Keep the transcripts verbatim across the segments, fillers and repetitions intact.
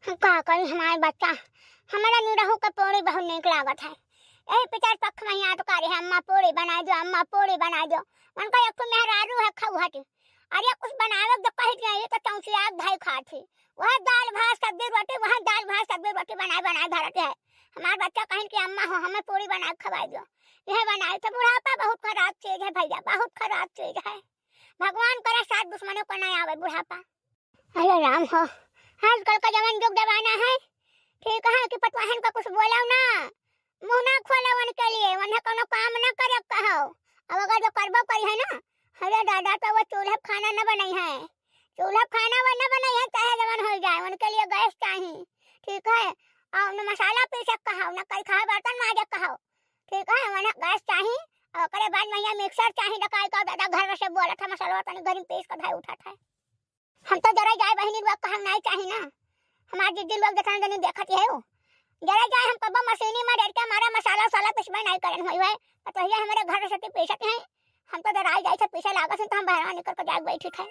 हम का करी, हमार बच्चा, हमरा निरहू के पूड़ी बहुत नीक लागत है। यही पितर पक्ष में ही आटका रहे, "अम्मा पूड़ी बनाइ दो, अम्मा पूड़ी बनाइ दो।" उनका एक ठो मेहरारू है खौहटी, अरे कुछ बनावे के कहि दिया, ये तो चौंसिया के धई खात ही। वह दाल भात सब्जी रोटी, वह दाल भात सब्जी रोटी बनाइ बनाइ धरत है। हमार बच्चा कहिन कि "अम्मा हो, हमें पूड़ी बनाइ के खवाइ दो।" यह बनाए तो बुढ़ापा बहुत खराब चीज है भैया, बहुत खराब चीज है। भगवान करे साथ दुश्मनों को ना आवे बुढ़ापा। अरे राम हो, आजकल का जवन जुग जमाना है, ठीक है कि पतवाहन का कुछ बोलो ना, मुँह ना खोलो उनके लिए, उन्हें कोनो काम ना करे कहो। अब अगर जो करबो करी है ना, अरे दादा, तो वो चूल्हे पे खाना न बनई है, चूल्हे पे खाना वो न बनई है, चाहे जवन हो जाए, उनके लिए गैस चाही, ठीक है। और न मसाला पीसे कहो, न कई खाओ बर्तन माजे कहो, ठीक है, उन्हें गैस चाही। और ओकरे बाद में यहाँ मिक्सर चाही, डकाई का दादा घर से बोला था, मसाला तनी घर में पीस के धाई उठा था। हम तो जरा जाए बहिनी लोग, कहम नाई चाही ना, हमार जिद्दी लोग देखा जनी देखत ही है वो। जरा जाए हम कब्बो मशीनी में डर के हमारा मसाला उसाला पिसबे नाई करन होई है, पतोहिया हमारे घर से पीसत हैं। हम तो जरा जाए थे पीसे लागत हैं तो हम बहरा निकल के जाए बैठी थे।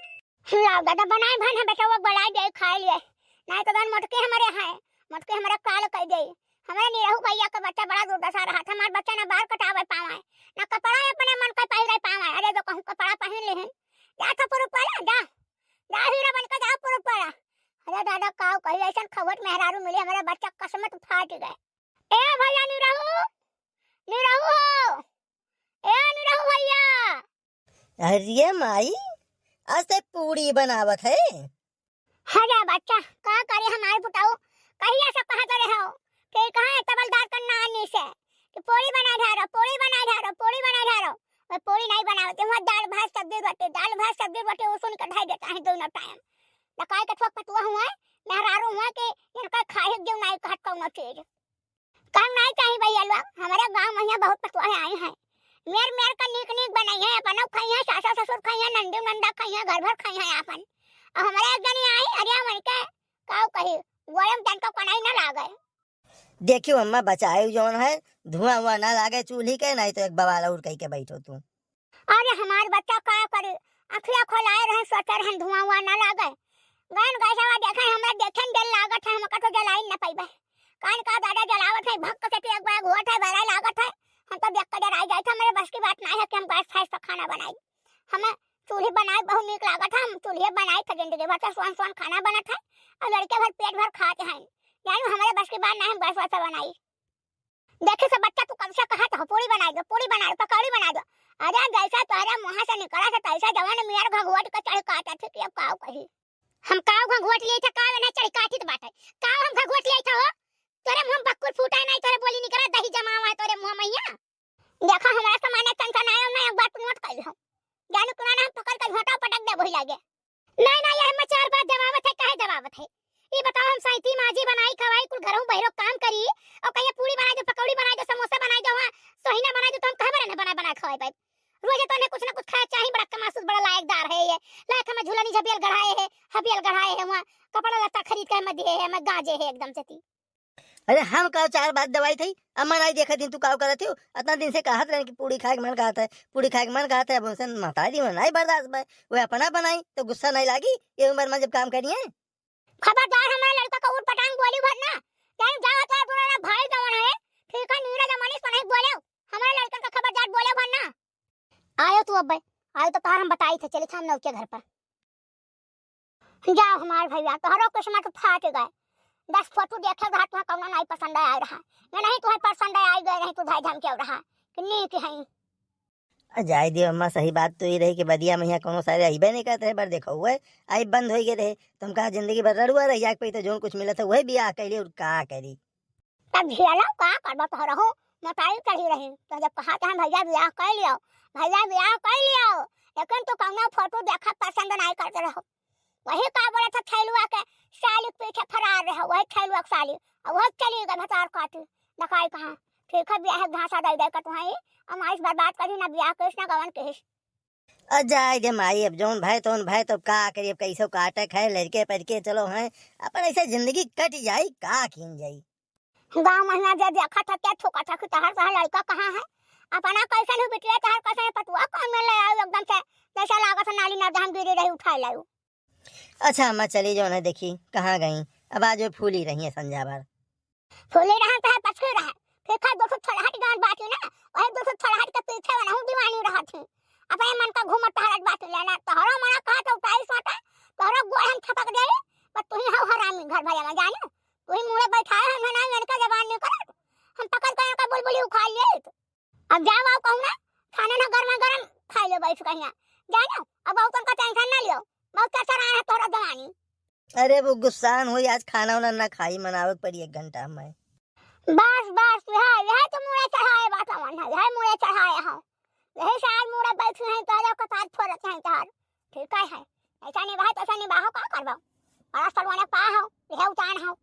लाओ दादा बनाए भन हम बेटा वो बनाए दे खाए लिए, नाई तो दान मोटके हमारे हैं, मोटके हमारा काल कह दे। हमारे निरहू भैया का बच्चा बड़ा दुर्दशा रहा था, हमार बच्चा ना बार कटावे पावे, ना कपड़ा अपने मन का पहिरे पावे। अरे जो कहूँ कपड़ा पहन लेहन, जा तो पुरुप वाला, जा, जा हीरा बन के जा पुरुप वाला। अरे दादा, काव कही, ऐसन खौहट मेहरारू मिली, हमारे बच्चा कसमत फाट गए। ए भैया निरहू, निरहू हो, ए निरहू भैया। अरे माई, आज ते पूड़ी बनावत है? अरे बच्चा, का करे हमार पुताऊ, कहिया से कहत रहे हो कि कहाँ है तबलदार का नानी से कि पूड़ी बनाए धारो, पूड़ी बनाए धारो, पूड़ी बनाए धारो। मैं पूड़ी नहीं बनावत, वहाँ दाल भात सब्जी रोटी, दाल भात सब्जी रोटी वो सुन के ढाई देता है दोनों टाइम। डकाई के ठोक पतुआ हुआ है, मेहरारू हुआ कि इनका खाए जो नहीं कहत कौनो चीज। काम नाई चाही भैया लोग, हमारे गाँव में यहाँ बहुत पतोह आई हैं। मेर मेर का नीक नीक बनाई है, अपनो खाई है, सासा ससुर खाई है, नंदी नंदा खाई है, घर भर खाई है आपन। और हमारे एक जनी आई, अरे मन के काव कही, गोरम तन को कनाई न लागे। देखियो अम्मा, बचाए जौन है, धुआं हुआ ना लागे चूल्ही के, नहीं तो एक बवाल और कही के बैठो तू। अरे हमार बच्चा का करे, अखिया खोलाए रहन, सोचे रहन धुआं हुआ ना लागे। गैन गैसवा देखे, हमरा देखे में डर लागत है, हमका तो जलाई न पइबे। कान का दादा जलावत है, भक्क से एक बार घुअत है, बड़ा लागत है। हम तो देख के डराई जाइत है, हमरे बस की बात नाई है कि हम गैस फैस पर खाना बनाई। हमें चूल्ही बनाए बहुत नीक लागत है, हम चूल्हे बनाई थे जिंदगी भर से, सोन सोन खाना बनत है और लड़के भर पेट भर खात हैं। जानी हमरे बस की बात नाई, हम गैस वैस पर बनाई। देखे से बच्चा, तू कब से कहत हो पूड़ी बनाई दो, पूड़ी बनाई दो, पकौड़ी बनाई दो। अरे जैसे तोहरे मुँह से निकला से तैसे जवन मेर घघुवट के चढ़ काटा थी कि अब काव कही। हम काव घघुवट लिए थे, काव ना चढ़ काटित बाटे, काव हम घघुवट लिए थे हो? तोरे मुँह में बक्कुर फूटा है, नहीं तोरे बोली निकला, दही जमावा है तोरे मुँह में यहाँ। देखा हमारा सामान चंचा ना आयो ना, एक बात नोट कर लो। जानू तू ना हम पकड़ के घोटा पटक दे वही लागे। नहीं, नहीं, ये हमें चार बात जवाबत है, काहे जवाबत है? ये बताओ, हम सैती माजी बनाई, खवाई, कुल घरहू बहिरो काम करी, और कहिए पूड़ी बनाई दो, पकौड़ी बनाई दो, समोसा बनाई दो, वहाँ सोहिना बनाई दो, तो हम कहाँ बना, बना, बना खवाई पाई? रोजे तो उन्हें कुछ ना कुछ खाए चाही, बड़ा कमासुस, बड़ा लायकदार है ये। लायक हमें झूलनी झबियल गढ़ाए है, हबियल गढ़ाए है, वहाँ कपड़ा लत्ता खरीद के हमें दिए है, हमें गांजे है एकदम से ती। अरे हम का चार बात दवाई थी, अम्मा नहीं देखा दिन तू का करत हो? इतना दिन से कहत रहन कि पूड़ी खाए के मन कहत है, पूड़ी खाए के मन कहत है, अब उनसे मता दी, नहीं बर्दाश्त बा। वो अपना बनाई तो गुस्सा नहीं लागी, ये उम्र में जब काम करिए। खबरदार हमारे लड़का का ऊट पटांग बोली भर ना, जान जाओ तो दूर ना भाई जवन है, ठीक है, नीरा जमानिस पर नहीं बोले, हमारे लड़का का खबरदार बोले भर ना। आयो तू अब्बे, आयो तो तार हम बताई थे, चली था हम नौके घर पर। जाओ हमार भैया, तोहरो किस्मत फाट गए। दस फोटो देखे रहा, तुम्हें कौनो नहीं पसंद आए रहा, मैं नहीं तुम्हें पसंद आए गए, नहीं तू धाई धमके रहा कि नीक है। आ, जाए दियो अम्मा, सही बात तो ये रही कि बदिया में यहाँ कौनो सारे अइबे नहीं करते रहे, पर देखो हुए आई बंद हो गए रहे, तो हम कहा जिंदगी भर रड़ुआ रह जाए, कोई तो जोन कुछ मिला था वही बियाह कैली और का करी। तब झेलो का करबो तोहरहु, मोटाई चढ़ी रही। तो जब कहा था भैया बियाह कर लियो, भैया बियाह कर लियो, लेकिन तू कौनो फोटो देखा पसंद नहीं करते रहो। वही का बोला था थैलुआ के साली के पीछे फरार रहो, वही थैलुआ के साली, और वह चली गई भतार काटी। डकाई कहाँ, ठीक है बियाह घासा दे दे का तुम्हारी, हम आइस बर्बाद करी ना बियाह किस ना गवन किस। अ, जाए दे माई, अब जौन भय तौन भय, तो अब का करी, अब कैसो काटे खाए, लड़के पड़के चलो हैं, अपन ऐसे जिंदगी कट जाई, का खींच जाई। गाँव महिया जे देखत है, ते थूकत है कि तहर तहर लड़का कहाँ है, अपना कैसन हो बिटिया, तहर कैसन है पतुआ, कौन में ले आयो एकदम से, जैसे लागत है नाली ना जहाँ गिरी रही उठाए लायो। अच्छा अम्मा, चली जौन है, देखी कहाँ गई, अब आज वो फूली रही है संझा भर। फूली रहा चाहे पछली रहा, फिर खा दो ठो छोलहट गांठ बाटी ना, वही दो ठो छोलहट के पीछे वाला हूँ दीवानी रहा थी। अपने मन का घूमत टहलत बाटी लेना, तोहरो मना कहा तो उठाई सोटा, तोहरो गोड़ हम छपक दे, पर तू ही हो हरामी घर भरे में जाने, तू ही मुड़े बैठा है, हम ना इनका जबान नहीं करत, हम पकड़ कर इनका बुलबुली उखाड़ लिए। अब जाओ, आओ कहूँ ना, खाना ना गर्मा गर्म खाई लो बैठ कहिया। जानो, अब बहुत उनका टेंशन ना लियो, बहुत अच्छा रहा है तोहरा जवानी। अरे वो गुस्सान होई, आज खाना उना ना खाई, मनावे के पड़ी एक घंटा में। बस बस, यह यह तो मुड़े चढ़ाए बात मन है, यह मुड़े चढ़ाए हो, यही से आज मुड़े बैठ हैं तो जो कपार फोड़त हैं तोहर। ठीक है, है ऐसा निभाए तैसा निभाओ, का करबो? बड़ा सलवाने पा हो, यह उतान हो।